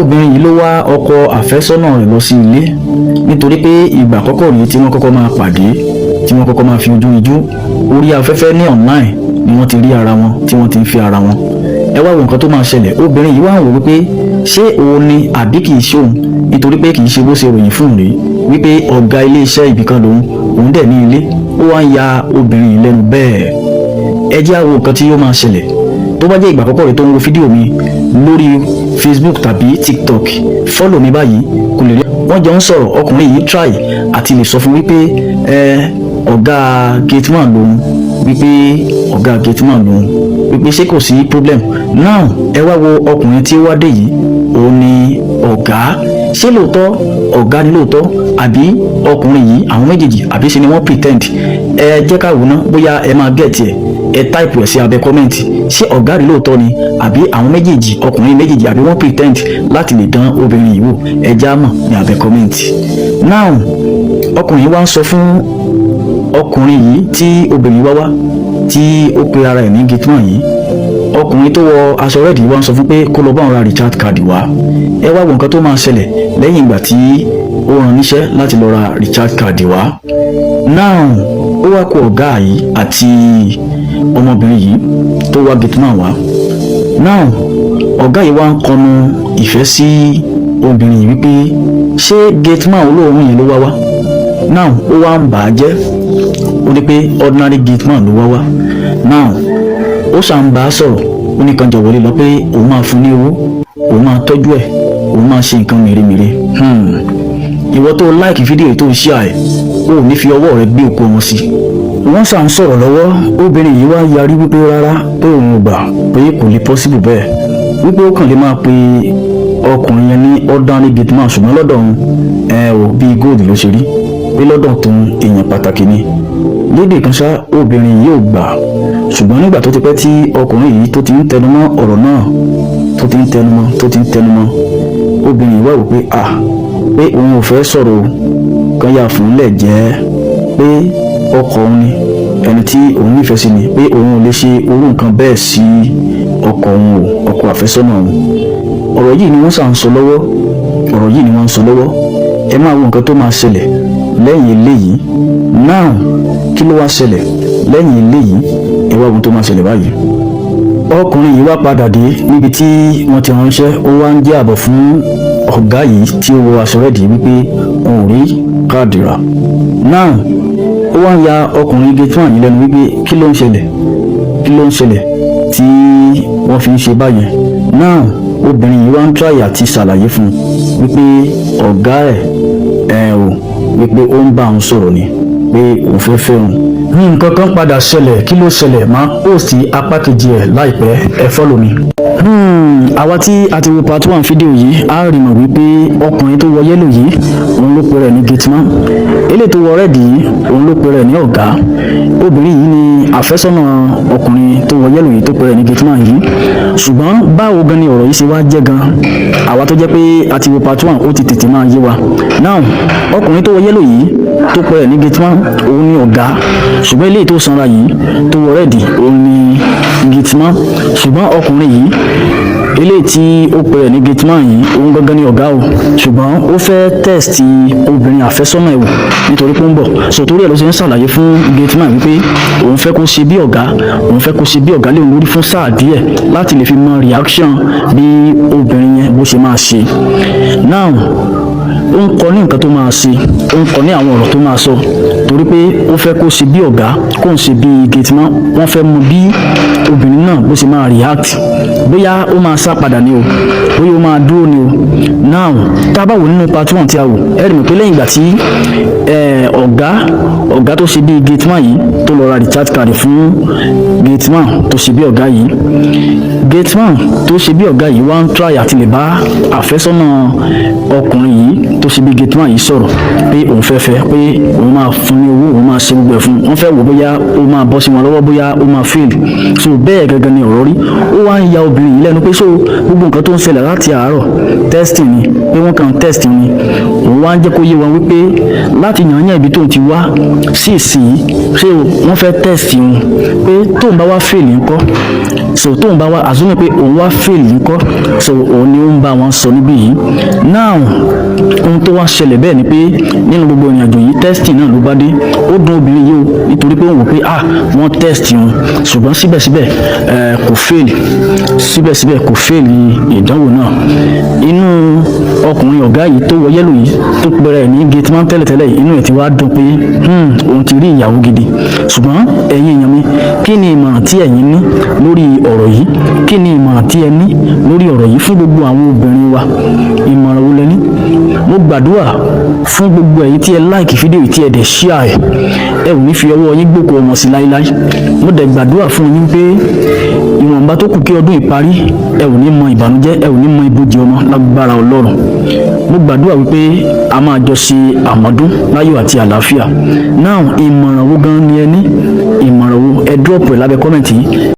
Obìnrin yìí ló wá ọkọ àfẹ́sọ́nà rẹ̀ lọ sí ilé, nítorí pé ìgbà àkọ́kọ́ rèé tí wọ́n kọ́kọ́ máa pàdé, tí wọ́n kọ́kọ́ máa fi ojú ijú orí afẹ́fẹ́ ní online ni wọ́n ti rí ara wọn, tí wọ́n ti ń fi ara wọn. Ẹ wá wo nǹkan tó máa ṣẹlẹ̀. Obìnrin yìí wá ń wò wípé ṣé òun ni àbí kìí ṣe òun, nítorí pé kìí ṣe bó ṣe ròyìn fún un rèé wípé ọ̀gá iléeṣẹ́ ibìkan lòun, òun dẹ̀ ní ilé. Ó wá ń ya obìnrin yìí lẹ́nu bẹ́ẹ̀. Ẹ jẹ́ á wo nǹkan tí yóò máa ṣẹlẹ̀. Tó bá jẹ́ ìgbà àkọ́kọ́ rẹ̀ tó ń wo fídíò mi lórí Facebook tàbí TikTok, follow mi báyìí kò lè rí. Wọ́n jọ ń sọ̀rọ̀. Ọkùnrin yìí try àti lè sọ fún wípé ẹ ọ̀gá gateman lòun, wípé ọ̀gá gateman lòun, wípé ṣé kò sí problem. Now, ẹ wá wo ọkùnrin tí ó wá dé yìí, òun ni ọ̀gá. Ṣé lóòótọ́ ọ̀gá ni lóòótọ́, àbí ọkùnrin yìí, àwọn méjèèjì, àbí ṣe ni wọ́n pretend? Ẹ jẹ́ ká wò ná bóyá ẹ máa get ẹ̀. Ẹ type ẹ̀ sí abẹ́ comment. Ṣé ọ̀gá rí lóòótọ́ ni, àbí àwọn méjèèjì, ọkùnrin méjèèjì, àbí wọ́n pretend láti lè dán obìnrin yìí wò? Ẹ já mọ̀ ní abẹ́ comment. Now, ọkùnrin wa ń sọ fún ọkùnrin yìí tí obìnrin wá wá, tí ó pe ara ẹ̀ ní gateman yìí. Ọkùnrin tó wọ aṣọ red wá ń sọ fún pé kó lọ bá òun ra recharge card wá. Ẹ wá wo nǹkan tó máa ṣẹlẹ̀ lẹ́yìn ìgbà tí ó rán níṣẹ́ láti lọ ra recharge card wá. Now, ó wá kó ọ̀gá yìí àti ọmọbìnrin yìí tó wá gateman wá. Now, ọ̀gá yìí wá ń kọnu ìfẹ́ sí obìnrin yìí wípé ṣé gateman olóòórùn yẹn ló wá wá? Now, ó wá ń bà á jẹ́. Ó ní pé ordinary gateman ló wá wá. Now, ó ṣà ń bá a sọ̀rọ̀. Ó ní kan jọ wọlé lọ, pé òun máa fún ní owó, òun máa tọ́jú ẹ̀, òun máa ṣe nǹkan mèremère. Ìwọ tó like fídíò yìí, tó ń share ẹ̀, ó ní fi ọwọ́ rẹ gbé òkú wọn sí. Wọ́n ṣà ń sọ̀rọ̀ lọ́wọ́. Obìnrin yìí wá yarí wípé rárá, pé òun ò gbà, pé kò lè possible bẹ́ẹ̀, wípé ó kàn lè máa pe ọkùnrin yẹn ní ordinary gateman, ṣùgbọ́n lọ́dọ̀ òun ẹ ò bíi gold ló ṣe rí, pé lọ́dọ̀ tóun èèyàn pàtàkì ni. Lédè kan ṣá, obìnrin yìí ò gbà. Ṣùgbọ́n nígbà tó ti pẹ́ tí ọkùnrin yìí tó ti ń tẹnumọ́ ọ̀rọ̀ náà, tó ti ń tẹnumọ́, tó ti ń tẹnumọ́, obìnrin yìí wá wò pé à pé òun ò fẹ́ sọ̀rọ̀ o, kan yà fún lẹ̀ jẹ́ pé ọkọ òun ni, ẹni tí òun nífẹ̀ẹ́ sí ni, pé òun ò lè ṣe irú nǹkan bẹ́ẹ̀ sí ọkọ òun o, ọkọ àfẹ́sọ́nà òun. Ọ̀rọ̀ yìí ni wọ́n ṣà ń sọ lọ́wọ́. Ọ̀rọ̀ yìí ni wọ́n ń sọ lọ́wọ́. Ẹ máa wo nǹkan tó máa ṣẹlẹ̀ lẹ́yìn eléyìí. Now, kí ló wá ṣẹlẹ̀ lẹ́yìn eléyìí? Ẹ wá ohun tó máa ṣẹlẹ̀ báyìí. Ọkùnrin yìí wá padà dé níbi tí wọ́n ti ránṣẹ́. Ó wá ń jẹ́ àbọ̀ fún ọ̀gá yìí tí ó wọ aṣọ red wípé òun ò rí káàdì rà. Now, ó wá ń ya ọkùnrin gateman yìí lẹ́nu wípé kí ló ń ṣẹlẹ̀? Kí ló ń ṣẹlẹ̀ tí wọ́n fi ń ṣe báyẹn? Now, obìnrin yìí wá ń try àti ṣàlàyé fún un wípé ọ̀gá ẹ̀ ẹ̀ o, wípé ó ń bá òun sọ̀rọ̀ ni, pé òun fẹ́ fẹ́ òun. Ní nǹkan kan padà ṣẹlẹ̀. Kí ló ṣẹlẹ̀? Máa post apá kejì ẹ̀ láìpẹ́. Ẹ follow mi. Àwa tí a ti wo part one fídíò yìí, á rí mọ̀ wípé ọkùnrin tó wọ yellow yìí, òun ló pe rẹ̀ ní gateman. Eléyìí tó wọ red yìí, òun ló pe rẹ̀ ní ọ̀gá. Obìnrin yìí ni àfẹ́sọ́nà ọkùnrin tó wọ yellow yìí, tó pe rẹ̀ ní gateman yìí. Ṣùgbọ́n báwo gan ni ọ̀rọ̀ yìí ṣe wá jẹ́ gan? Àwa tó jẹ́ pé a ti wo part one, ó ti tètè máa yé wa. Now, ọkùnrin tó wọ yellow yìí, tó pe rẹ̀ ní gateman, òun ni ọ̀gá. Ṣùgbọ́n eléyìí tó sanra yìí, tó wọ red, òun ni gateman. Ṣùgbọ́n ọkùnrin yìí, eléyìí tí ó pe rẹ̀ ní gateman yìí, òun gangan ni ọ̀gá o. Ṣùgbọ́n ó fẹ́ test obìnrin àfẹ́sọ́nà ẹ̀ wò nítorí pé ó ń bọ̀. So torí ẹ̀ ló ṣe ń ṣàlàyé fún gateman wípé òun fẹ́ kó ṣe bí ọ̀gá, òun fẹ́ kó ṣe bí ọ̀gá léwu lórí fún sáà díẹ̀ láti lè fi mọ reaction bí obìnrin yẹn bó ṣe máa ṣe. Now, ó ń kọ́ ní nǹkan tó máa ṣe, ó ń kọ́ ní àwọn ọ̀rọ̀ tó máa sọ, torí pé ó fẹ́ kó ṣe bí ọ̀gá, kó ń ṣe bí gateman. Wọ́n fẹ́ mọ bí obìnrin náà bó ṣe máa react, bóyá ó máa sá padà ní o, bóyá ó máa dúró ní o. Now, tá a bá wò nínú part one tí a wò, ẹ rí mi pé lẹ́yìn ìgbà tí ọ̀gá tó ṣe bí gateman yìí tó lọ ra recharge card fún gateman tó ṣe bí ọ̀gá yìí, gateman tó ṣe bí ọ̀gá yìí wá ń try àti lè bá àfẹ́sọ́nà ọkùnrin yìí tó ṣe bí gateman yìí sọ̀rọ̀ pé òun fẹ́ fẹ́, pé òun máa fún ní owó, òun máa ṣe gbogbo ẹ̀ fún. Wọ́n fẹ́ wò bóyá ó máa bọ́ sí wọn lọ́wọ́, bóyá ó máa fail. So bẹ́ẹ̀ gangan ni ọ̀rọ̀ rí. Ó wá ń ya obìnrin yìí lẹ́nu pé so gbogbo nǹkan tó ń ṣẹlẹ̀ láti àárọ̀, testing ni, pé wọ́n kàn test ni. Òun wá ń jẹ́ kó yé wọn wípé láti yàn ibi tóun ti wá sí ìsìn, ṣé wọ́n fẹ́ test òun, pé tóun bá wá fail ńkọ́? So tóun bá wá assume pé òun wá fail ńkọ́? So òun ni ó ń bá wọn sọ níbí yìí. Now, ohun tó wá ṣẹlẹ̀ bẹ́ẹ̀ ni pé nínú gbogbo ìrìnàjò yìí, testing náà ló bá dé. Ó dùn obìnrin yìí o, nítorí pé òun wò pé, ah, wọ́n test òun, ṣùgbọ́n síbẹ̀síbẹ̀ kò fail. Síbẹ̀síbẹ̀ kò fail ìdánwò náà. Inú ọkùnrin ọ̀gá yìí tó wọ yellow yìí, tó pẹ̀rẹ̀ ní gateman tẹ́lẹ̀tẹ́lẹ̀, inú ẹ̀ ti wá dùn pé òun ti rí ìyàwó gidi. Ṣùgbọ́n ẹ̀yin èèyàn mi, kí ni ìmọ̀ràn tí ẹ̀yin ní lórí ọ̀rọ̀ yìí? Kí ni ìmọ̀ràn tí ẹ ní lórí ọ̀rọ̀ yìí fún gbogbo àwọn obìnrin wa? Ìmọ̀ràn wo lẹ ní? Mo gbàdúrà fún gbogbo ẹ̀yin tí ẹ like fídíò yìí, tí ẹ dẹ̀ share ẹ̀, ẹ ò ní fi ọwọ́ yín gbókò ọmọ sí láíláí. Mo dẹ̀ gbàdúrà fún yín pé ìwọ̀nba tó kù kí ọdún ìparí, ẹ ò ní mọ ìbànújẹ́, ẹ ò ní mọ ibojì ọmọ lágbára Ọlọ́run. Mo gbàdúrà wípé a máa jọ ṣe àmọ́dún láyọ̀ àti àlàáfíà. Now, ìmọ̀ràn wo gan ni ẹ ní? Ìmọ̀ràn wo? Ẹ drop ẹ̀ lábẹ́ comment yìí.